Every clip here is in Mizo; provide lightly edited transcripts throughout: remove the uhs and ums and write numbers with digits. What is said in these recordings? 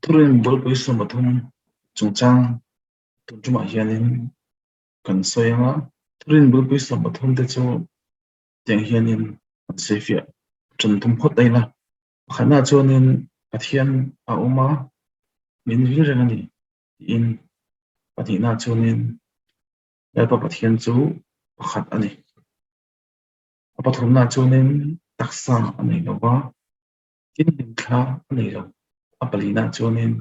Thurin bulpui 13 chungchang tun tumah hianin kan sawi ang a. Thurin bulpui 13 te chu tiang hianin kan sawi fiah ṭan tum phawt ain a. Pakhatnaah chuanin Pathian a awm a, min vil reng a ni tiin pahnihnaah chuanin Lalpa Pathian chu pakhat a ni. A pathumnaah chuanin taksa a nei lo va, tin hlimthla a nei lo. A palinaah chuanin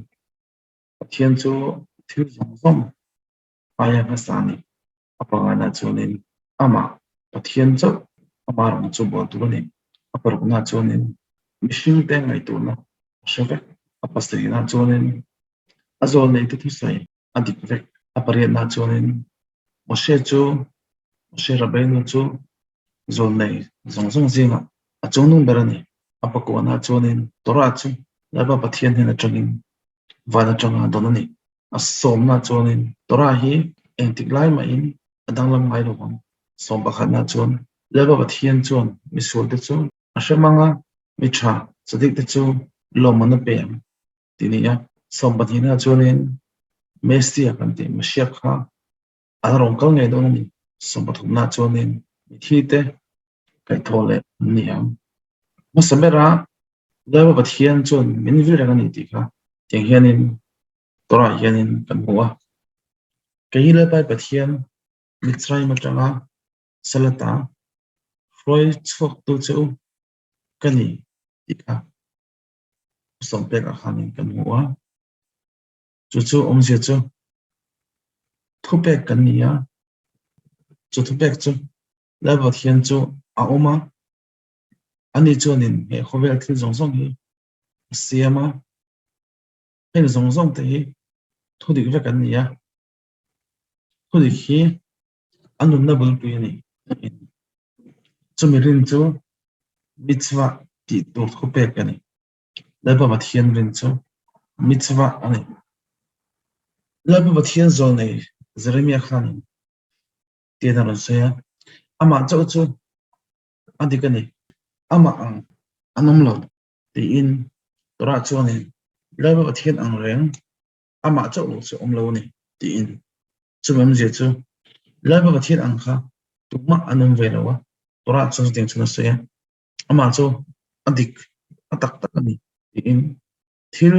Pathian chu thil zawng zawng aia hmasa a ni. A panganah chuanin amah Pathian chauh ama rawng chu bawl tur a ni. A paruknaah chuanin mihringte ngaihtuahna a hre vek. A pasarihnaah chuanin a zawlneite thusawi a dik vek. A pariatnaah chuanin Moshe chu Moshe Rabbeinu chu zawlnei zawng zawng zingah a chungnung ber a ni. A pakuanah chuanin Torah chu Lalpa Pathian hnen atangin van atanga dawn a ni. A sawmna chuanin Torah hi engtik lai mahin a danglam ngai lo ang. Sawm pakhatna chuan Lalpa Pathian chuan misualte chu a hre mang a, mi tha chadik te chu lawmman a pe ang tih a ni a. Sawm pahnihna chuanin Messia kan tih Mashiach kha a la rawn kal ngei dawn a ni. Sawm pathumna chuanin mithi te kaihthawh leh an ni ang. Hmasa bera Lalpa Pathian chuan min vil reng a ni tih kha tiang hianin Torah hianin kan hmu a. Kei hi Lalpa Pathian Mitzrayim atanga Salata hruai chhuaktu che u ka ni tih kha sawm pekah khanin kan hmu a. Chu chu awmzia chu thupek kan ni a, chu thupek chu Lalpa Pathian chu a awm a, Ani chuanin he khawvel thil zawng zawng hi a siam a, heng zawng zawng te hi thudik vek an ni a, thudik hi a nunna bulpui a ni. Chumi rin chu mitzvah tih tur thupek a ni. Lalpa Pathian rin chu mitzvah a ni. Lalpa Pathian zawlnei Jeremia khanin tiin a rawn sawi a, amah chauh chu a dik a ni, amah ang an awm lo tiin Torah chuanin Lalpa Pathian ang reng amah chauh lo chu awm lo a ni tiin chumi awmzia chu Lalpa Pathian ang kha tumah an awm ve lo a, Torah chuan chutiang chuan a sawi a, amah chu a dik a tak tak a ni tiin thil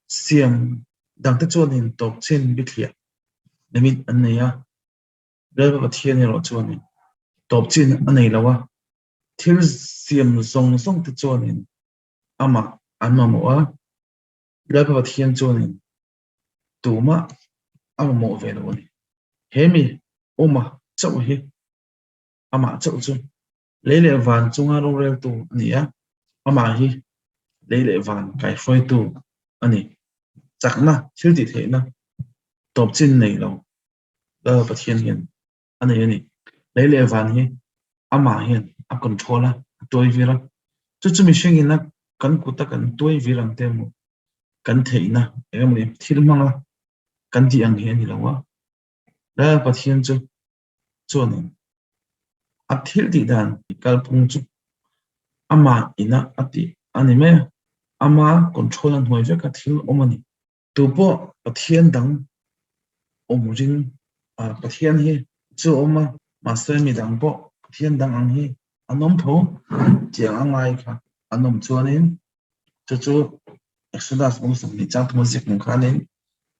siam dangte chuanin tawp chin bithliah limit an nei a, Lalpa Pathian erawh chuanin tawp chin a nei lo a, thil siam zawng zawng te chuanin amah an mamawh a, Lalpa Pathian chuanin tumah a mamawh ve lo a ni. He mi awma chauh hi amah chauh chu lei leh van chunga roreltu a ni a, amah hi lei leh van kaihruaitu a ni. Chakna, thil tih theihna tawp chin nei lo Lal Pathian hian a nei a ni. Lei leh van hi amah hian a control a, a tuai vir a. Chu chu mihringin a kan kuta kan tuai vir ang te emaw, kan theihna eng emaw ni thil hmanga kan tih ang hi a ni lo a. Lal Pathian chu chuanin a thil tih dan kalphung chu amah ina a tih a ni mai a, ama control a hnuai veka thil awm a ni. Tupawh Pathian dang awm ring a, Pathian hi chu a awm a, mahse mi dang pawh Pathian dang ang hi an awm tho tiang a ngai kha an awm chuanin chu chu Exodus bung 20 chang thuma ziak ning khanin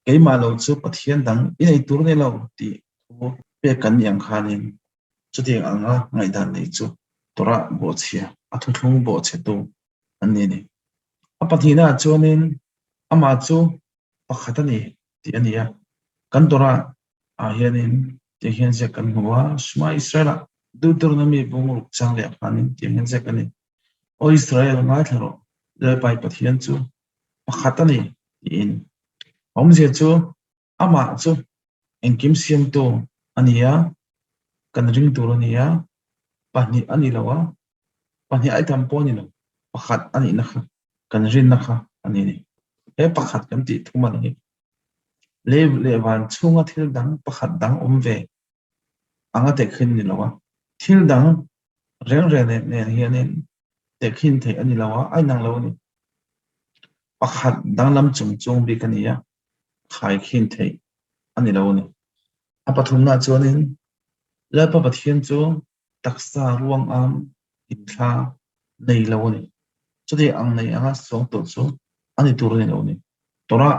keimah lo chu Pathian dang i nei tur ni lo tih thu pek kan nih ang khanin chutiang anga ngaihdan nei chu Torah bawhchhia a thuthlung bawhchhetu an ni a ni. A pahnihnaah chuanin amah chu pakhat a ni tih a ni a, kan Torah ah hianin tiang hian ziak kan hmu a, Shema Israel-ah Deuteronomy bung ruk chang leh khanin tiang hian ziak a ni, Aw Israel, ngaithla rawh, Lalpa i Pathian chu pakhat a ni tiin. A awmzia chu amah chu engkim siamtu a ni a, kan ring tur a ni a, pahnih a ni lo a, pahnih ai tam pawh a ni lo, pakhat a nihna kha kan rinna kha a ni a ni. He pakhat kan tih thum a ni hi. Lei leh van chhunga thil dang pakhat dang awm ve anga tehkhin a ni lo a. Thil dang reng reng nen hianin tehkhin theih a ni lo a, a inang lo a ni. Pakhat danglam chung chung bik a ni a, khaikhin theih a ni lo a ni. A pathumnaah chuanin Lalpa Pathian chu taksa ruangam inthla nei lo a ni. Chuti ang nei anga suang tawh chu a ni tur a ni lo a ni. Torah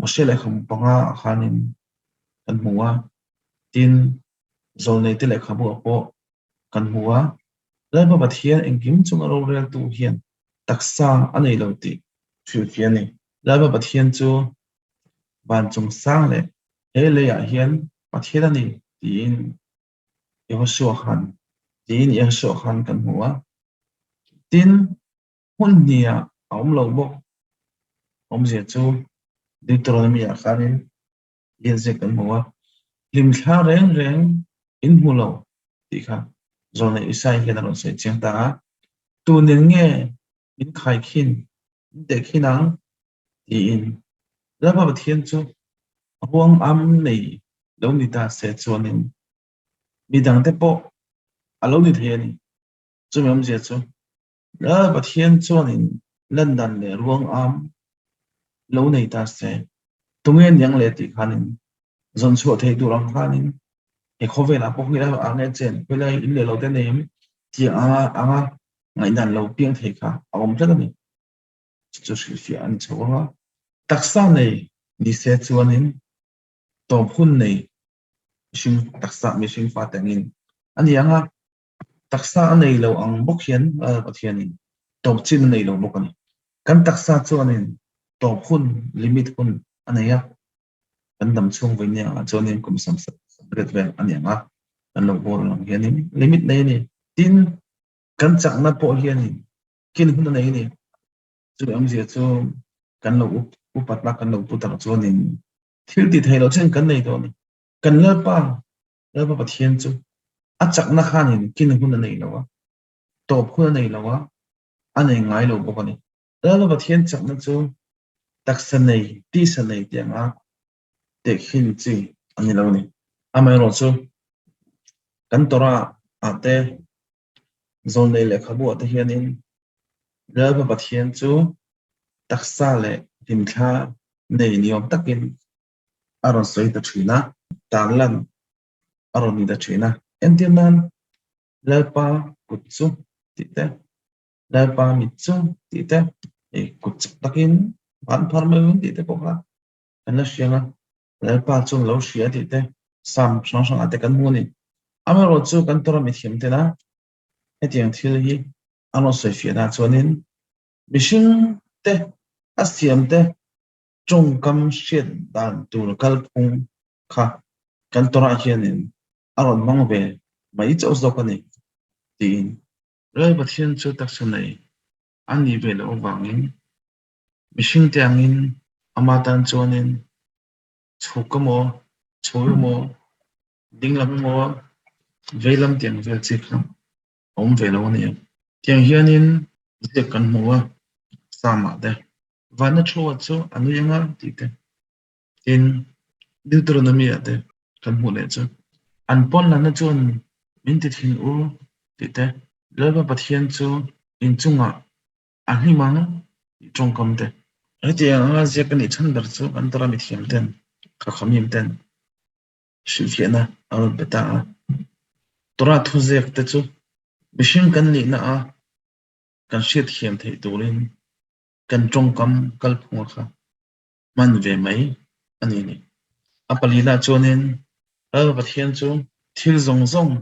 Moshe lehkhabu panga ah khanin kan hmu a, tin zawlneite lehkhabu ah pawh kan hmu a, Lalpa Pathian engkim chunga roreltu hian taksa a nei lo tih hrilhfiah a ni. Lalpa Pathian chu van chung sang leh he leiah hian Pathian a ni tiin Yehoshua khan tiin Yehoshua khan kan hmu a. Tin, hmun hniah a awm lo bawk. Awmzia chu Deuteronomy-ah khanin Lianziak kan hmu a, hlimthla reng reng in hmu lo tih kha Zawlnei Isai hian a rawn sawi chiang ta a. Tunin nge min khaikhin, min tehkhin ang? tiin Lalpa Pathian chu ruang am nei lo ni ta se chuanin midangte pawh a lo ni thei a ni. Chumi awmzia chu Lal Pathian chuanin lan dan leh ruang am lo nei ta se, tunge niang le tih khanin zawn chhuah theih tur ang khanin he khawvelah pawh hi a nge chen khawilai in leh lo te nei em tih anga anga ngaihdan lo piang thei kha a awm tlat a ni. Chu chu hrilhfiah a ni chho ang a, taksa nei ni se chuanin tawp hun nei mihring taksa mihring fate angin a ni ang a, Taksa a nei lo ang bawk hian Pathianin tawp chin a nei lo bawk a ni. Kan taksa chuanin tawp hun, limit hun a nei a, kan dam chhung vawi nia ah chuanin kum 70 vel a ni ang a, kan lo bawr ang hianin limit nei a ni. Tin, kan chakna pawh hianin kin hun a nei a ni. Chu awmzia chu kan lo upatna kan lo putar chuanin thil ti thei lo chin kan nei tawh a ni. Kan Lalpa Lalpa Pathian chu a chakna khanin kin hun a nei lo a, tawp hun a nei lo a, a nei ngai lo bawk a ni. Lalpa Pathian chakna chu taksa nei, tisa nei tih anga tehkhin chi a ni lo a ni. Amaherawhchu chu kan Torah ah te, Zawlnei lehkhabu ah te hianin Lalpa Pathian chu taksa leh hlimthla nei ni awm takin a rawn sawi ta thin a, tarlan a rawn ni ta thin a. Entir nan, Lalpa kut chu tih te, Lalpa mit chu tih te, hei kut chak takin van phar mai hun tih te pawh kha kan la hria ang a, Lalpa chuan lo hria tih te Psalm hrang hrangah te kan hmu a ni. Amaherawhchu kan Torah mithiam tena hetiang thil hi an rawn sawi fiahna chuanin mihring te a siam te tawngkam hriat dan tur kalphung kha kan Torah hianin a rawn hmang ve mai chauh zawk a ni, tiin. Lal Pathian chu taksa nei a nih ve loh avangin mihringte angin ama tan chuanin chhuk emaw, chho emaw, dinglam emaw, veilam tiang vel chi kha a awm ve lo a ni. Tiang hianin ziak kan hmu a, Psalm-ah te. Vana thu a chu a nui anga tih te, tin Deuteronomy ah te kan hmuh leh chu. An pawn lanna chuan min ti thin u tih te, Lalpa Pathian chu inchungah a hlim ang tih tawngkam te. Hetiang anga ziak ka nih chhan ber chu kan Torah mithiam ten, Chachamim ten hrilhfiahna a rawn pe ta a. Torah thuziak te chu mihring kan nihna a kan hriatthiam theih turin kan tawngkam kalphunga kha hman ve mai a ni ni. A palilah chuanin Lal Pathian chu thil zawng zawng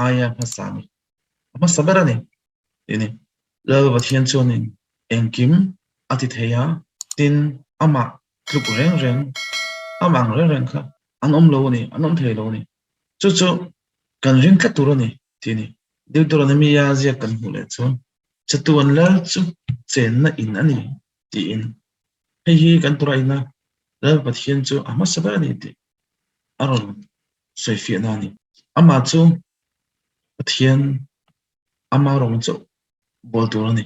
aia hmasa a ni. A hmasa ber a ni tih a ni. Lal Pathian chuanin engkim a ti thei a, tin amah tluk reng reng, amah ang reng reng kha an awm lo a ni, an awm thei lo a ni. Chu chu kan ring tlat tur a ni tih a ni. Deuteronomy-a ziak kan hmuh leh chuan Chatuan Lal chu chenna in a ni tiin hei hi kan Torah ina Lal Pathian chu a hmasa ber a ni tih a rawn sawifiahna a ni. Amah chu Pathian ama rawng chauh bawl tur a ni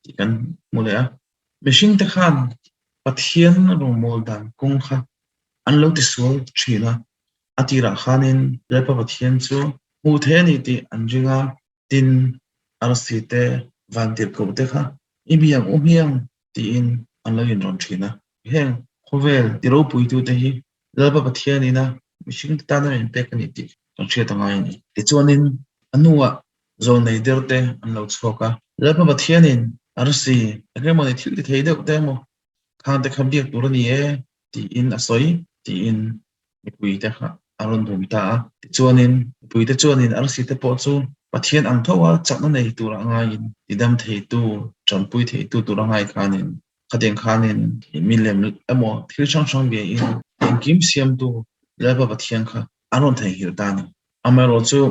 tih kan hmu leh a. Mihringte khan Pathian rawngbawl dan kawng kha an lo tisual thin a, a tirah khanin Lalpa Pathian chu. Hmuh theih a ni tih an ring a, tin, arsi te, vantirhkoh te kha i biang u hmiang tiin an lo inrawn thin a. Heng khawvel ti ropuitute hi Lalpa Pathian ina mihringte tana min pek a ni tih kan hriat a ngai a ni. Tichuanin a hnuah zawlnei der te an lo chhuak a. Lalpa Pathianin arsi eng emawni thil ti thei deuh te emaw khangte kha biak tur a ni e tiin a sawi tiin mipuite kha a rawn bum ta a. Tichuanin mipuite chuanin arsite pawh chu Pathian ang tho a chakna nei tura ngaiin tidam theitu, tanpui theitu tura ngai khanin khatiang khanin milem emaw thil hrang hrang biain engkim siamtu Lalpa Pathian kha an rawn theihnghilh ta a ni. Amaherawhchu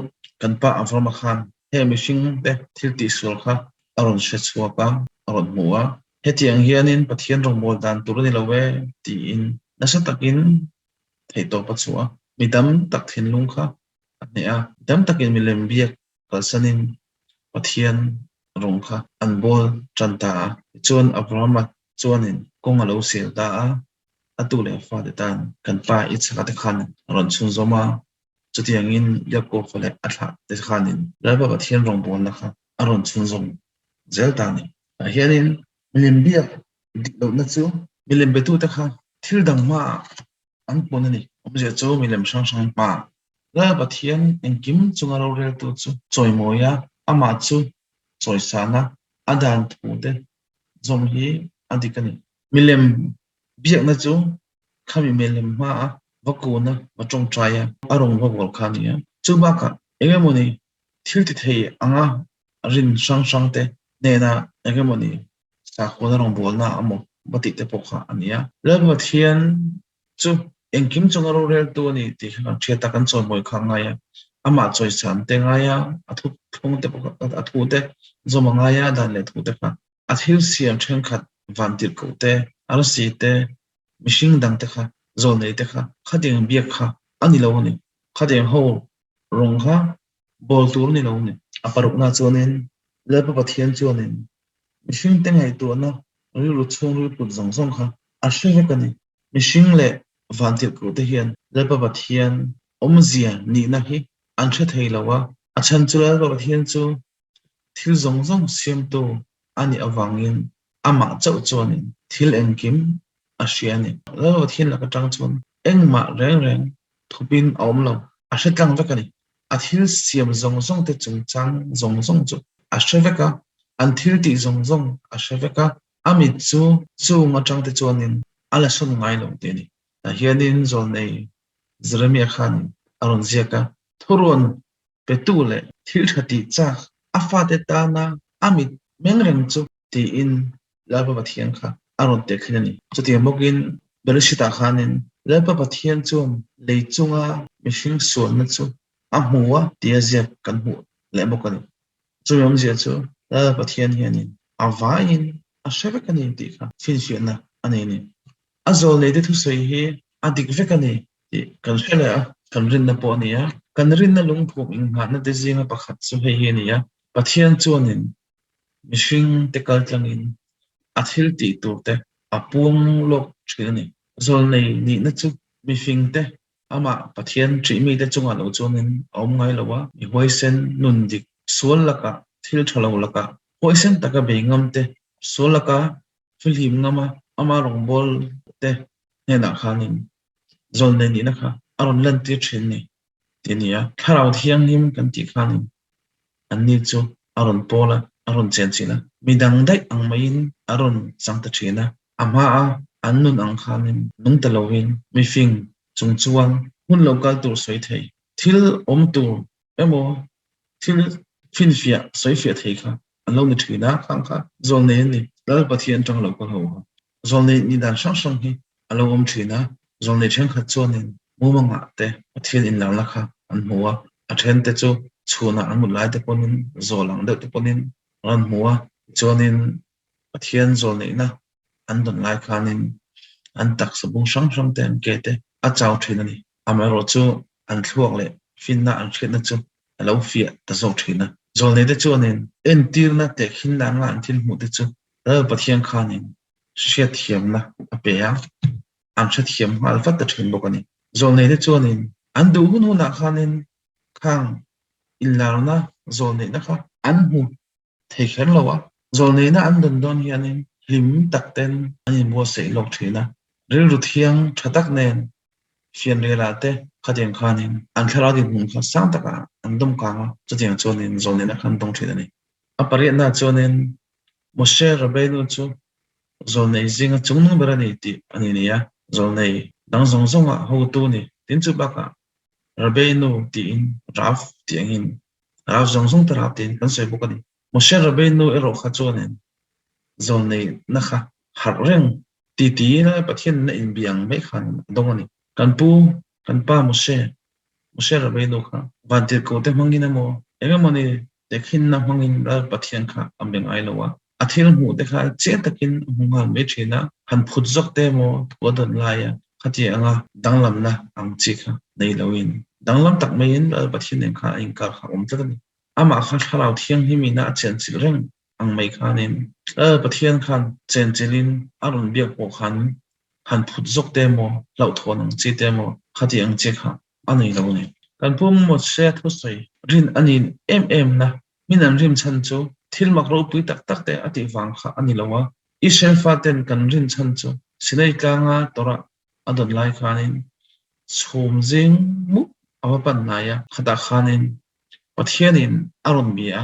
kan pa Avrama khan he mihringte thil tihsual kha a rawn hre chhuak a, a rawn hmu a. Hetiang hianin Pathian rawngbâwl dan tur a ni lo e tiin nasa takin theihtawp a chhuah a. Mi tam tak thinlung kha a hneh a, mi tam takin milem biak kalsanin Pathian rawng kha an bawl tan ta a. Tichuan Abrahama chuanin kawng a lo sel ta a, a tu leh fate tan kan pa Isaka te khan a rawn chhunzawm a. Chutiangin Jakob-a leh a thlah te khanin Lalpa Pathian rawngbawlna kha a rawn chhunzawm zel ta a ni. Tah hianin milem biak dik lohna chu milem betute kha thil dang hmaah an pun a ni. Awmzia chu milem hrang hrang hmaah Lal Pathian engkim chunga roreltu chu chawimawia amah chu chawisana a dan thute zawm hi a dik a ni. Milem biakna chu khami milem hmaa va kuna va tawngtaia a rawn va bawl kha a ni a. Chu bakah eng emawni thil ti thei anga rin hrang hrang te hnena eng emawni sakhuana rawngbawlna emaw va tih te pawh kha a ni a. Lal Pathian chu engkim chunga roreltu a ni tih kha kan hriat a, kan chawimawi kha a ngai a, amah chawisan te ngai a, a thuthlung te pawh kha a thu te zawm a ngai a, dan leh thu te kha a thil siam thenkhat vantirhkoh te, arsi te, mihring dang te kha, zawlnei te kha khatiang biak kha a ni lo a ni. Khatiang ho rawng kha bawl tur a ni lo a ni. A parukna chuanin Lalpa Pathian chuanin mihringte ngaihtuahna rilru chhungril put zawng zawng kha a hre vek a ni. Mihring leh vantirhkohte hian Lalpa Pathian awmzia nihna hi an hre thei lo a, a chhan chu Lalpa Pathian chu thil zawng zawng siamtu a nih avangin amah chauh chuanin thil engkim a hria a ni. Lalpa Pathian lak atang chuan engmah reng reng thupin a awm lo, a hre tlang vek a ni. A thil siam zawng zawng te chungchang zawng zawng chu a hre vek a, an thil tih zawng zawng a hre vek a, a mit chu chung atang te chuanin a la sawn ngai lo tih a ni. Tah hianin zawlnei Jeremiah khanin a rawn ziak a, Thurawn petu leh thil tha tih chak a fate tana a mit meng reng chu tiin Lalpa Pathian kha a rawn teh khin a ni. Chutiang bawkin Bereshit-ah khanin Lalpa Pathian chuan lei chunga mihring sualna chu a hmu a tia ziak kan hmuh leh bawk a ni. Chumi awmzia chu Lalpa Pathian hianin a vaiin a hre vek a ni tih kha finfiahna a nei a ni. A zawlneite thusawi hi a dik vek a ni tih kan hre leh a, kan rinna pawh a ni a. Kan rinna lungphum innghatna te zinga pakhat chu hei hi a ni a, Pathian chuanin mihring te kal tlangin a thil tih tur te a puang lawk thin a ni. Zawlnei nihna chu mifing te amah Pathian ṭih mite chungah lo chuanin a awm ngai lo a, mi huaisen nun dik sual lakah thil ṭha lo lakah huaisen taka bei ngam te, sual laka fihlim ngama ama rawngbâwl te hnenah khanin zawlnei nihna kha a rawn lantir ṭhin ni tih a ni a. Thlarau Thianghlim kan tih khanin anni chu a rawn pawl a, a rawn chen thin a, mi dang daih ang maiin a rawn chang ta thin a, a hmaa an nun ang khanin nung ta lovin mifing chung chuan hun lo kal tur sawi thei, thil awm tur emaw thil finfiah sawifiah thei kha an lo ni thin a, khang kha zawlnei an ni. Lal Pathian tang lo kal ho kha zawlnei ni dan hrang hrang hi a lo awm thin a, zawlnei thenkhat chuanin mumangah te Pathian inlarna kha an hmu a, a then te chu chhunah an mut lai te pawhin zawl ang deuh te pawhin an hmu a, tichuanin Pathian zawlneihna an dawn lai khanin an taksa bung hrang hrang te an ke te a chau thin a ni. Amaherawhchu an thluak leh finna an hriatna chu a lo fiah ta zawk thin a. Zawlneite chuanin entirna tehkhin dan nga an thil hmuh te chu Lal Pathian khanin hriatthiamna a pe a, an hrethiam nghal vat ta thin bawk a ni. Zawlneite chuanin an duh hun hunah khanin khang inlarna zawlneihna kha an hmu thei kher lo a, zawlneihna an dawn dawn hianin hlim tak ten an inbuatsaih lawk thin a, rilru thiang tha tak nen fianrialah te khatiang khanin an thlarau dinhmun kha sang takah an dawm kang a, chutiang chuanin zawlneihna kha an dawng thin a ni. A pariatna chuanin Moshe Rabbeinu chu zawlnei zinga chungnung ber a ni tih a ni ni a, zawlnei dang zawng zawnga hotu ni. Tin chu bakah Rabbeinu tiin Rav tih angin Rav zawng zawng te Rav tiin kan sawi bawk a ni. Moshe Rabbeinu erawh kha chuanin zawlnei na kha harh reng ti tiin Pathian na inbia ang mai khan a dawng a ni. Kan pu, kan pa Moshe, Moshe Rabbeinu kha vantirhkoh te hmangin emaw engemaw ni Tehkhinna hmangin Lal Pathian kha a be ngai lo a, a thil hmuh te kha chiang takin a hmu nghal mai thin a, han phut zawk te emaw thu a dawn lai a, khati anga danglamna ang chi kha nei loin danglam tak maiin Lal Pathian nen khan a inkar kha a awm tlat a ni. Amah kha Thlarau Thianghlimina a chenchilh reng ang mai khanin Lal Pathian khan chenchilhin a rawn biak pawh khan han phut zawk te emaw hlauhthawn ang chi te emaw khati ang chi kha a nei lo a ni. Kan pu Mose thusawi rin a nin em em na min an rim chhan chu thil mak ropui tak tak te a tih vang kha a ni lo a, Israel faten kan rin chhan chu Sinai tlanga Torah a dawn lai khanin chhum zing mup a va pan hnai a, khatah khanin Pathianin a rawn bia a,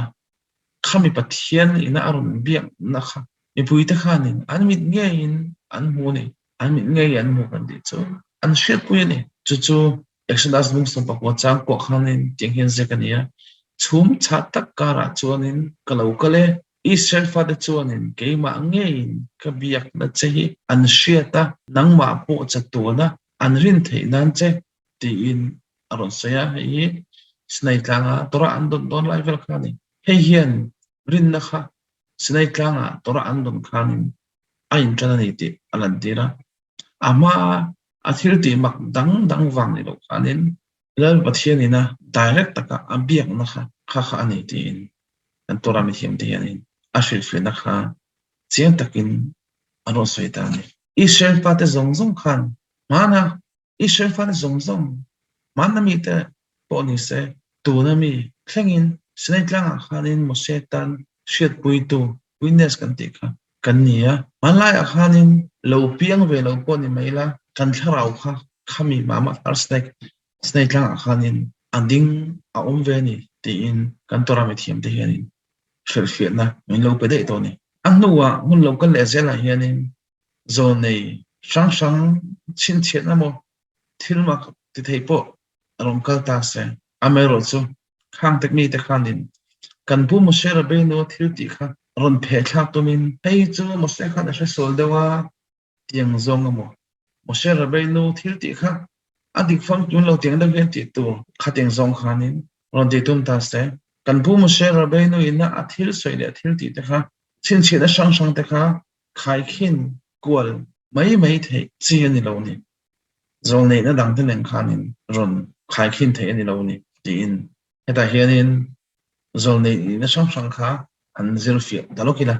khami Pathian ina a rawn biakna kha mipuite khanin an mit ngeiin an hmu a ni. An mit ngei an hmu kan tih chu an hriatpui a ni. Chu chu Exodus lung sawmpakua chang kuah khanin tiang hian ziak a ni a, Chhum chhah tak karah chuanin ka lo kal e, Israel fate chuanin keimah ngeiin ka biakna che hi an hriat a, nangmah pawh chatuana an rin theih nan che, tiin a rawn sawi a. Hei hi Sinai tlanga Torah an dawn dawn lai vel kha a ni. Hei hian rinna kha Sinai tlanga Torah an dawn khanin a inṭan a ni tih a lantir a. A hmaa a thil tih mak dang dang vang ni loh khanin Lal Pathianina direct taka a biakna kha kha kha a ni tiin kan Torah mithiamte hianin a hrilhfiahna kha chiang takin a rawn sawi ta a ni. Israel fate zawng zawng khan hmana Israel fate zawng zawng hmana mite pawh ni se tuna mi thlengin Sinai tlangah khanin Mose tan hriatpuitu, witness kan tih kha, kan ni a. Hmanlaiah khanin lo piang ve lo pawh ni mai la, kan thlarau kha khami mah mah thar Sinai Sinai tlangah khanin a ding a awm ve a ni tiin kan Torah mithiamte hianin hrilhfiahna min lo pe daih tawh a ni. A hnuah hmun lo kal leh zelah hianin zawnei hrang hrang chhinchhiatna maw thil mak ti thei pawh a rawn kal ta se. Amaherawhchu, khang tek mite khanin kan pu Moshe Rabbeinu thil tih kha rawn phehthlak tumin, hei chu Moshe khan a hre sual deuh a, tiang zawng emaw, Moshe Rabbeinu thil tih kha a dik famkim lo tiang deuh hian tih tur khatiang zawng khanin rawn ti tum ta se. Kan pu Moshe Rabbeinu ina a thil sawi leh a thil tih te kha chhinchhiahna hrang hrang te kha khaikhin kual mai mai theih chi a ni lo ni. Zawlneihna dangte nen khanin rawn khaikhin theih a ni lo ni tiin hetah hianin zawlneih nihna hrang hrang kha han zir fiah ta lawk ila.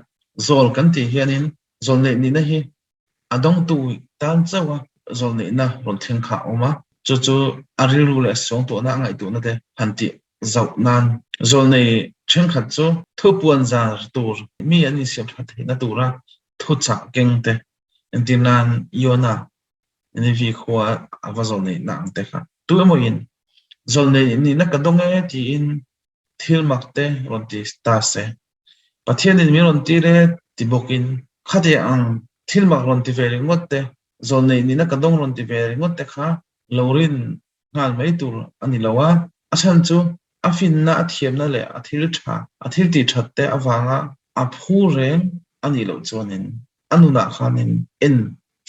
Zawl kan tih hianin zawlneih nihna hi a dawngtu tan chauha zawlneihna rawn thleng kha a awm a, chu chu a rilru leh suangtuahna a ngaihtuahna te han tih zauh nan zawlnei thenkhat chu thupuan zar tur mi an insiam that theihna tura thuchah keng te entir nan Yona Nineveh khua a va zawlneihna ang te kha tu emawin zawlneih nihna ka dawng e tiin thil mak te rawn ti ta se. Pathianin min rawn tir e ti bawkin khatiang ang thil mak rawn ti ve ringawt te, zawlneih nihna ka dawng rawn ti ve ringawt te kha lo rin nghal mai tur a ni lo a, a chhan chu a finna, a thiamna leh a thil tha, a thil tih that te avanga a phu reng a nih loh chuanin a nunah khanin en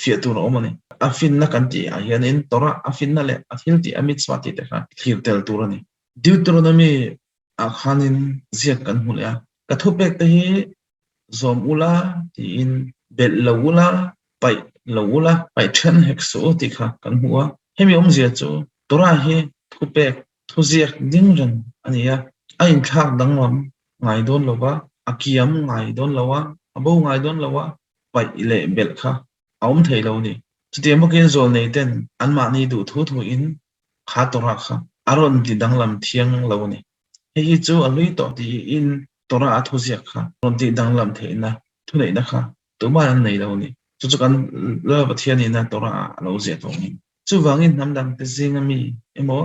fiah tur a awm a ni. A finna kan tih ah hianin Torah a finna leh a thil tih a mitzvah tih te kha thlir tel tur a ni. Deuteronomy ah khanin ziak kan hmu leh a, ka thupek te hi zawm ula tiin belh lo ula, paih lo ula, paih then hek suh u tih kha kan hmu a. Hemi awmzia chu Torah hi thupek thuziak ding reng a ni a, a inthlak danglam ngai dawn lo va, a kiam ngai dawn lo a, a bo ngai dawn lo a, paih leh belh kha a awm thei lo a ni. Chutiang bawkin zawlnei ten anmahni duh thu thuin kha Torah kha a rawn ti danglam thiang lo a ni. Hei hi chu a hlui tawh tiin Torah a thuziak kha rawn tih danglam theihna thuneihna kha tuman an nei lo a ni. Chu chu kan Lal Pathianina Torah ah a lo ziah tawh a ni. Chuvangin hnam dangte zinga mi emaw,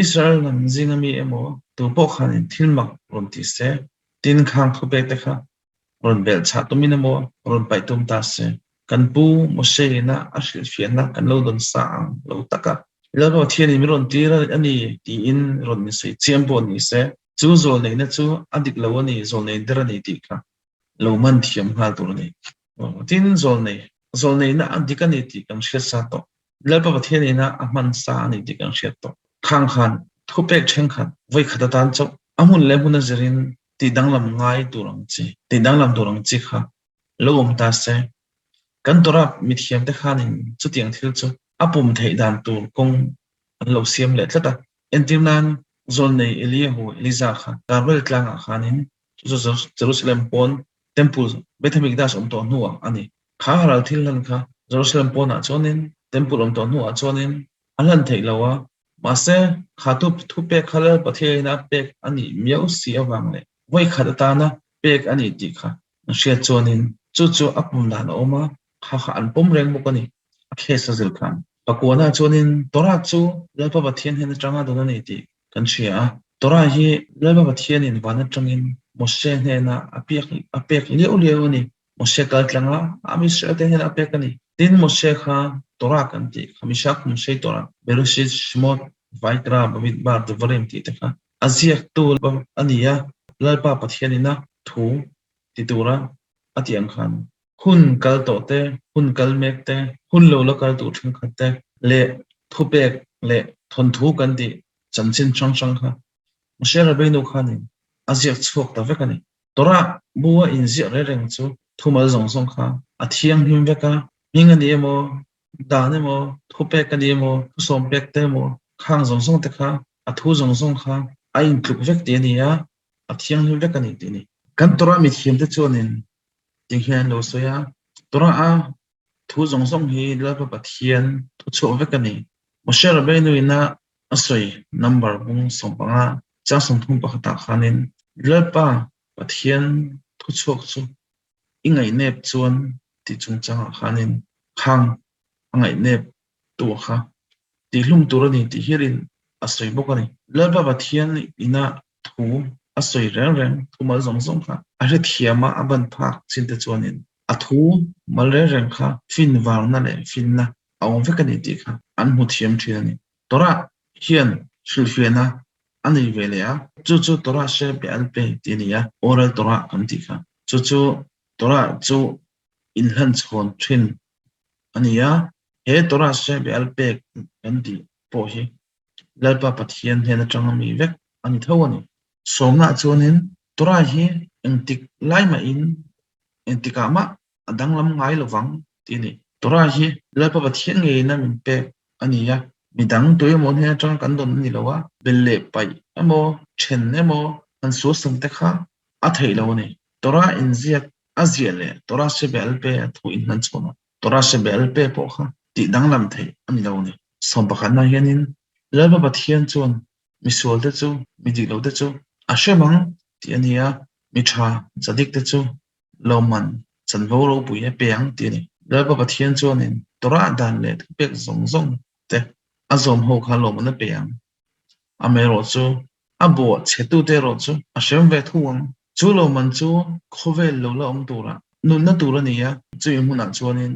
Israel hnam zinga mi emaw tu pawh khanin thil mak rawn ti se, tin khang thupek te kha rawn belh chah tumin emaw rawn paih tum ta se, kan pu Moshe ina a hrilhfiahna kan lo dawn sa ang lo tak a, Lalpa Pathianin min rawn tir a ni tiin rawn insawi chiam pawh ni se, chu zawlneihna chu a dik lo a ni, zawlnei der a ni tih kha lo man thiam nghal tur a ni. Tin, zawlnei, zawlneihna a dik a ni tih kan hriat sa tawh. Lalpa Pathian ina a hman sa a ni tih kan hriat tawh. Khang khan thupek thenkhat vawikhat atan chauh a hmun leh hmun a zirin tih danglam ngai tur ang chi, tih danglam tur ang chi kha lo awm ta se. Kan Torah mithiamte khanin chutiang thil chu a pum theih dan tur kawng an lo siam leh tlat a. Entir nan, zawlnei Eliyahu, Eliza, kha Karmel tlangah khanin chu chu Jerusalem pawn Temple, Beth Hamikdash awm tawh hnuah a ni. Kha ral thil hlan kha Jerusalem pawnah chuanin Temple awm tawh hnuah chuanin a hlan theih lo a, mahse kha tu thupek kha Lal Pathiain a pek a nih miau si avang leh vawikhat atana pek a nih tih kha an hriat chuanin chu chu a pum dan a awm a, kha kha an pawm reng bawk a ni. A case a zir khan Pakuana chuanin Torah chu Lalpa Pathian hnen atanga dawn a ni tih kan hria a. Torah hi Lalpa Pathianin van atangin Moshe hnena a piak a pek liau liau a ni. Moshe kal tlang a, Am Israel te hnenah a pek a ni. Tin, Moshe kha Torah kan tih kha, Misha Khumsei Torah, Bereshit, Shemot, Vaikra, Bamidbar, Devarim tih te kha a ziaktu a ni a, Lalpa Pathianina thu ti tura a tih ang khan hun kal tawh te, hun kal mek te, hun lo la kal tur thenkhat te leh thupek leh thawnthu kan tih chanchin hrang hrang kha Moshe Rabbeinu khanin a ziak chhuak ta vek a ni. Torah bu a inziah reng reng chu thumal zawng zawng kha a thianghlim vek a, hming a ni emaw, dan emaw, thupek a ni emaw, thusawm pek te emaw, khang zawng zawng te kha, a thu zawng zawng kha a intluk vek tih a ni a, a thianghlim vek a ni tih a ni. Kan Torah mithiamte chuanin tih hian an lo sawi a, Torah a thu zawng zawng hi Lalpa Pathian thuchhuak vek a ni. Moshe Rabbeinu ina a sawi number bung 15 chang 31 ah khanin Lalpa Pathian thuchhuak chu i ngaihnep chuan tih chungchangah khanin khang a ngaihnep tu kha tihhlum tur a ni tih hialin a sawi bawk a ni. Lalpa Pathian ina thu a sawi reng reng thumal zawng zawng kha a hrethiam a, a ban phak chin te chuanin a thu mal reng reng kha fin varna leh finna a awm vek a ni tih kha an hmu thiam thin a ni. Torah hian hrilhfiahna a nei ve leh a, chu chu Torah she be al pe tih a ni a, oral Torah kan tih kha. Chu chu Torah chu inhlanchhawn thin a ni a, he Torah she be al pek kan tih pawh hi Lalpa Pathian hnen atanga mi vek a ni tho a ni. Sawmnaah chuanin Torah hi engtik lai mahin engtikah mah a danglam ngai lovang tih a ni. Torah hi Lalpa Pathian ngeiin a min pek a ni a, midang tu emaw hnen atanga kan dawn a ni lo a, bel leh paih emaw, then emaw, han sualsam te kha a theih lo a ni. Torah inziak a ziah leh Torah Shebel pe a thu inhman chhawn a, Torah Shebel pe pawh kha tih danglam theih a ni lo a ni. Sawmpakhatna hianin Lalpa Pathian chuan misualte chu, mi dik lote chu a hrem ang tih a ni a, mi tha chadik te chu lawmman chanvo ropui a pe ang tih a ni. Lalpa Pathian chuanin Torah dan leh thupek zawng zawng te a zawm ho kha lawmman a pe ang. Amaherawh chu a bawh chhetute erawh chu a hrem ve thung ang. Chu lawmman chu khawvel lo la awm turah nunna tur a ni a, chumi hmunah chuanin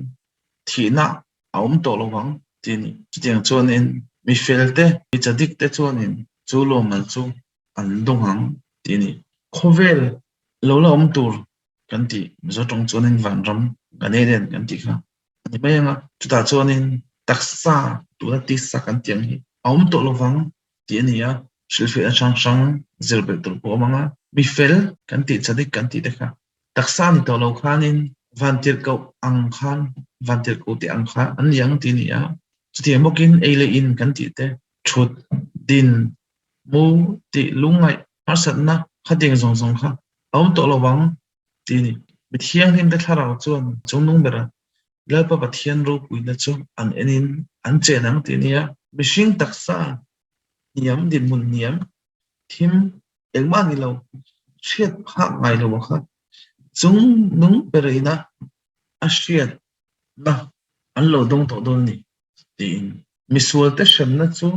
thihna a awm tawh lo vang tih a ni. Chutiang chuanin mi felte, mi chadikte chuanin chu lawmman chu an dawng ang tih a ni. Khawvel lo la awm tur kan tih Mizo tawng chuanin vanram kan ei den kan tih kha a ni mai ang a, chutah chuanin taksa tuna tisa kan tih ang hi a awm tawh lo vang tih a ni a, hrilhfiahna hrang hrang zir belh tur pawh a awm ang a, mi fel kan tih chadik kan tih te kha taksa ni tawh lo khanin vantirhkoh ang khan vantirhkoh te ang kha an ni ang tih a ni a, chutiang bawkin ei leh in kan tih te thut din mu tih lungngaih harsatna khatiang zawng zawng kha a awm tawh lo vang tih a ni. Mi thianghlimte thlarau chuan chungnung bera Lalpa Pathian ropuina chu an enin an chen ang tih a ni a. Mihring taksa hniam, dinhmun hniam, thim. Engmah ni lo, hriat phak ngai lo a kha. Chung nung ber ina a hriatna an lo dawng tawh dawn a ni, tiin. Misualte hremna chu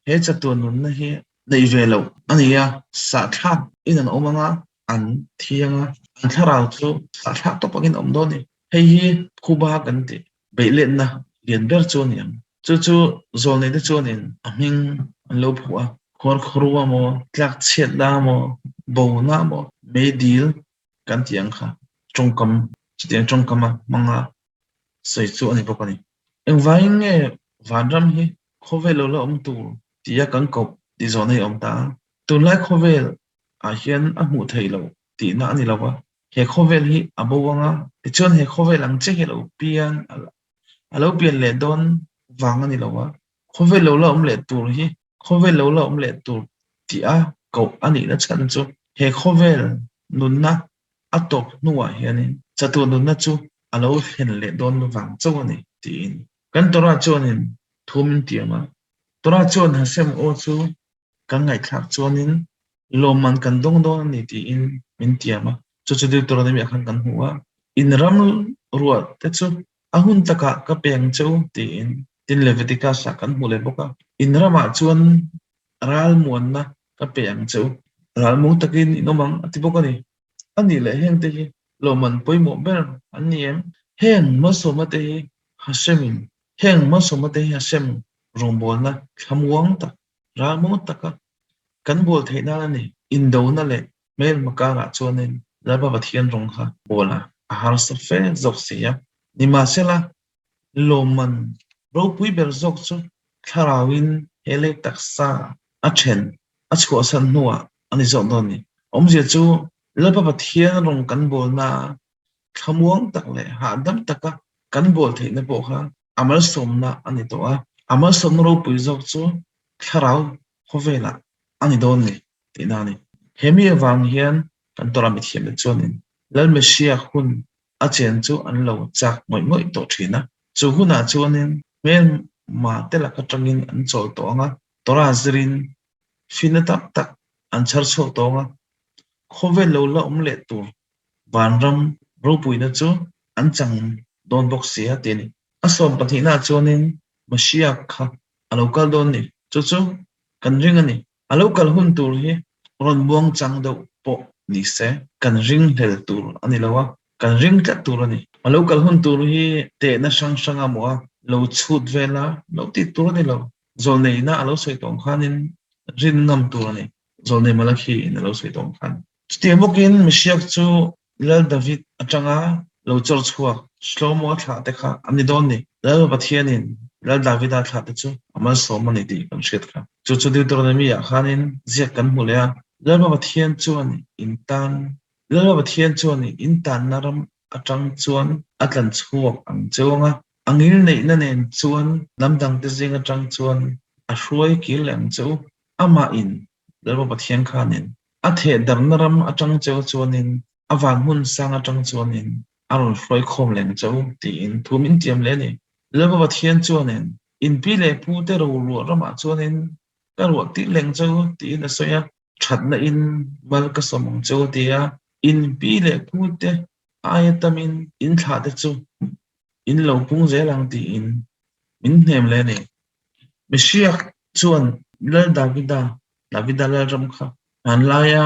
he chatuan nunna hi neih ve loh a ni a, sahthlak in an awm anga an thi anga an thlarau chu sahthlak tawp angin a awm dawn a ni. Hei hi Khuba kan tih beihletna lian ber chu a ni ang. Chu chu zawlneite chuanin a hming an lo phuah a, khuarkhawrua maw, tlakchhiatna maw, bona maw, meidil kan tih ang kha tawngkam, chutiang tawngkama hmanga sawi chu a ni bawk a ni. Engvangin nge vanram hi khawvel lo la awm tur tia kan koh tih zawhna hi a awm ta a? Tunlai khawvel ah hian a hmuh theih loh tihna a ni lo va, he khawvel hi a bo ang a, tichuan he khawvel ang che hi a lo pian a lo pian leh dawn vang a ni lo va, khawvel lo la awm leh tur hi khawvel lo la awm leh tur tih a koh a nihna chhan chu he khawvel nunna a tawp hnuah hianin chatuah nunna chu a lo thlen leh dawn vang chauh a ni tiin kan Torah chuanin thu min tiam a. Torah chuan Hashem aw chu kan ngaihthlak chuanin lawmman kan dawng dawn a ni tiin min tiam a. Chu chu Deuteronomy ah khan kan hmu a, In ram ruah te chu a hun takah ka pe ang che u tiin tin Leviticus ah kan hmu leh bawk a. In ramah chuan ralmuanna ka pe ang che u, ralmung takin in awm ang a ti bawk a ni. A nih leh heng te hi lawmman pawimawh ber an ni em? Heng malsawmna te hi Hashem-in Heng malsawmna te hi Hashem rawngbawlna thlamuang tak, ralmuang taka kan bawl theih nan a ni. Indona leh hmelma karah chuanin Lalpa Pathian rawng kha bawl a harsa fe zawk si a. Nimahsela, lawmman ropui ber zawk chu thlarauin he lei taksa a then a chhuahsan hnuah a ni zawk dawn a ni. Awmzia chu Lalpa Pathian rawng kan bawlna thlamuang tak leh hahdam taka kan bawl theihna pawh kha a malsawmna a ni tawh a, a malsawmna ropui zawk chu thlarau khawvelah a ni dawn ni tihna a ni. He mi avang hian kan Torah mithiamte chuanin Lal Messiah hun a chen chu an lo chak ngawih ngawih tawh thin a, chu hunah chuanin hmelma te lak atangin an chawl tawh ang a, Torah zirin finna tam tak an chhar chhuak tawh ang a, khawvel lo la awm leh tur vanram ropuina chu an chang dawn bawk si a ti a ni. A sawm pahnihnaah chuanin Mashiach kha a lo kal dawn ni. Chu chu kan ring a ni. A lo kal hun tur hi rawn muang chang deuh pawh ni se kan ring hlel tur a ni lo a, kan ring tlat tur a ni. A lo kal hun tur hi tehna hrang hrang a maw a lo chhut vel a, lo tih tur a ni lo. Zawlneihna a lo sawi tawng khanin rin ngam tur a ni. Zawlnei Malakhi in a lo sawi tawng khan. Chutiang bawkin Mesiak chu Lal David atanga lo chawr chhuak Shlomo a thlah te kha an ni dawn ni. Lal Pathianin Lal Davida thlah te chu a malsawm a ni tih kan hriat kha. Chu chu Deuteronomy ah khanin ziak kan hmu leh a, Lalpa Pathian chuan in tan Lalpa Pathian chuan in tanna ram atang chuan a tlan chhuak ang cheu anga, a ngilneihna nen chuan hnam dangte zing atang chuan a hruai kir leh ang che u. Amah in Lalpa Pathian khanin A thehdarhna ram atang cheu chuanin, a van hmun sang atang chuanin a rawn hruai khawm leng cheu tiin thu min tiam leh a ni. Lalpa Pathian chuanin, In pi leh pu te ro ruah ramah chuanin ka ruah tir leng cheu tiin a sawi a, thatna in mal ka sawm ang cheu a ti a, in pi leh pu te aia tamin in thlah te chu in lo pung zel ang tiin min hnem leh a ni. Mesiah chuan Lal Davida Davida Lalram kha hmanlaia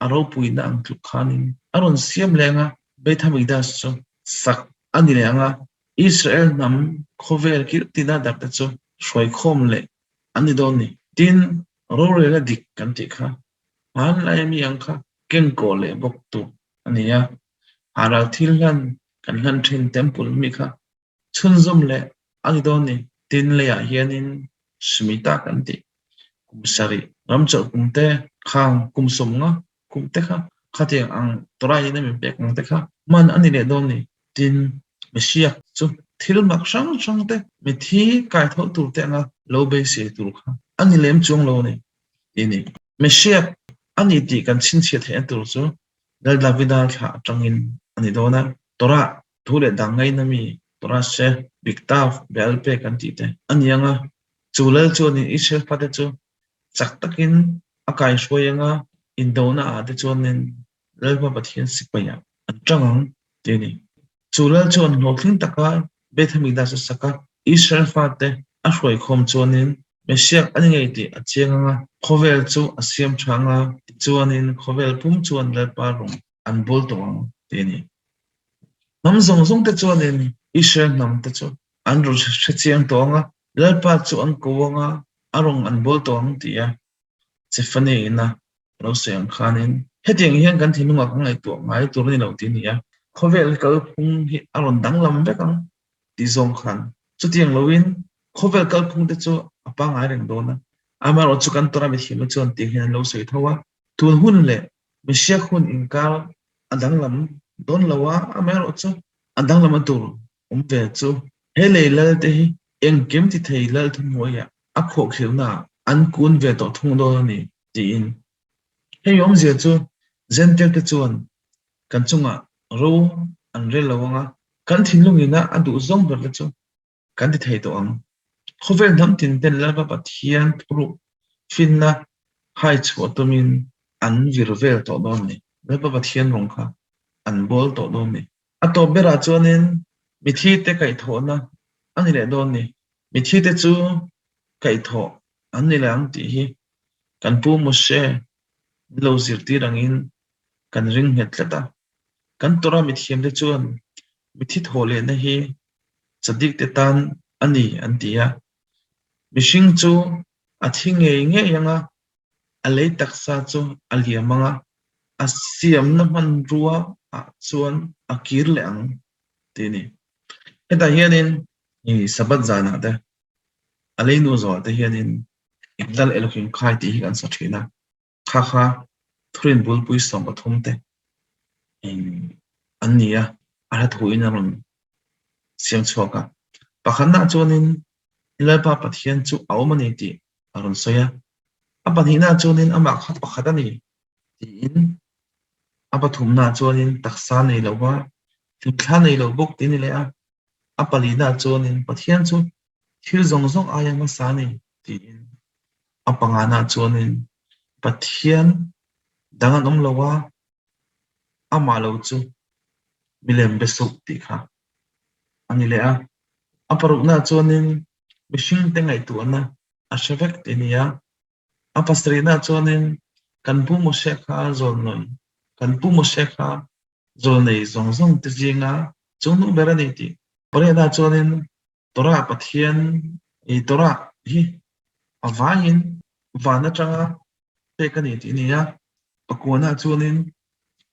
a ropuina ang tluk khanin a rawn siam leng a, Beit HaMikdash chu sak a ni leh ang a, Israel hnam khawvel kil tina darte chu hruaikhawm leh an ni dawn ni. Tin, rorela dik kan tih kha hmanlaia mi ang kha kengkawh leh bawk tur a ni a, haral thil hlan kan hlan thin temple mi kha Chhunzawm leh a ni dawn ni. Tin leiah hianin Shmita kan tih kum sarih ramchawlh kum te khang kum sawmnga kum te kha khatiang ang Torah in a min pek ang te kha hman a ni leh dawn ni. Tin, Mesiah chu thil mak hrang hrang te mithi kaitho tur te anga lo beisei tur kha a ni lem chuang lo a ni tih a ni. Mesiah a ni tih kan chhinchhiah theihna tur chu Lal Davida thlah atangin a ni dawn a, Torah Thu leh dang ngaina mi Torah-she, Biktav, Bealpe kan tih te a ni ang a, chu lal chuanin Israel fate chu chak takin a kaihruai ang a. Indona ah te chuanin Lalpa Pathian sipaiah an tang ang tih a ni. Chu lal chuan hlawhtling taka Beth Hamikdash a sak a, Israel fate a hruaikhawm chuanin Messiah a ni ngei tih a chiang ang a, khawvel chu a siam tha ang a, tichuanin khawvel pum chuan Lalpa rawng an bawl tawh ang tih a ni. Hnam zawng zawng te chuanin Israel hnam te chu an rawn hre chiang tawh ang a, Lalpa chu an ko ang a, a rawng an bawl tawh ang tih a Stephanie ina lo sawi ang khanin hetiang hian kan thinlungah kan ngaihtuah ngai tur a ni lo tih a ni a, khawvel kalphung hi a rawn danglam vek ang tih zawng khan chutiang loin khawvel kalphung te chu a pangngai reng dawn a, amaherawh chu kan tawrh a mithiamna chuan tih hian an lo sawi tho a, tun hun leh mihriak hun inkar a danglam dawn lo a, amaherawh chu a danglam a tur awm ve chu he lei lal te hi engkim ti thei lal thuhnuaiah a khuahkhirhnaah an kun ve tawh thung dawn a ni tiin. Hei awmzia chu Zentail te chuan kan chungah ro an rel lo ang a, kan thinlung ina a duh zawng ber te chu kan ti thei tawh ang. Khawvel hnam tin ten Lalpa Pathian thuruk finna hai chhuah tumin an vir vel tawh dawn a ni. Lalpa Pathian rawng kha an bawl tawh dawn a ni. A tawp berah chuanin mithi te kaihthawhna a ni leh dawn ni. Mithi te chu kaihthawh an ni leh ang tih hi kan Pu Moshe min lo zirtir angin kan ring nghet tlat a. Kan Torah mithiamte chuan mithi thawh lehna hi Tzadik te tan a ni an ti a. Mihring chu a thi ngei ngei ang a, a lei taksa chu a liam ang a, a siamna hmanrua ah chuan a kir leh ang tih a ni. Hetah hianin i Sabbath zanah te, a lei nu zawhah te hianin Igdal Elohim khai tih hi kan sa thin a, kha kha thurin bulpui 13 te an ni a, a hla thuin a rawn siam chhuak a. Pakhatnaah chuanin Lalpa Pathian chu a awm a ni tih a rawn sawi a, a pahnihnaah chuanin amah kha pakhat a ni tiin a pathumnaah chuanin taksa nei lo va, hlimthla nei lo bawk tih a ni leh a, a palinaah chuanin Pathian chu thil zawng zawng aia hmasa a ni tiin a panganaah chuanin Pathian dang an awm lo a, amah lo chu milem be suh tih kha a ni leh a. A paruknaah chuanin mihringte ngaihtuahna a hre vek tih a ni a. A pasarihnaah chuanin kan Pu Moshe kha zawlnawi, kan Pu Moshe kha zawlnei zawng zawng te zinga chungnung ber a ni tih. Pariatnaah chuanin Torah Pathian i Torah hi a vaiin van atanga pek a ni tih a ni a. Pakuanaah chuanin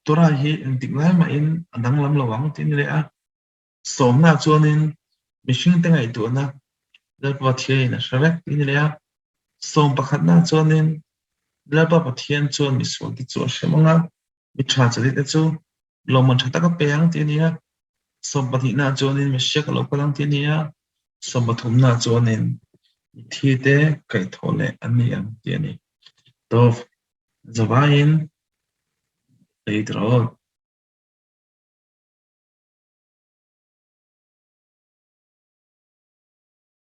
Torah hi engtik lai mahin a danglam lo ang tih a ni leh a. Sawmnaah chuanin mihringte ngaihtuahna Lalpa Pathianin a hre vek tih a ni leh a. Sawm pakhatnaah chuanin Lalpa Pathian chuan misualte chu a hrem ang a, mi tha chalite chu lawmman tha tak a pe ang tih a ni a. Sawmpahnihnaah chuanin Messiah ka lo kal ang tih a ni a. Sawmpathumnaah chuanin mithite kaihthawh leh an ni ang tih a ni. Tawp zavaiin ei rawh.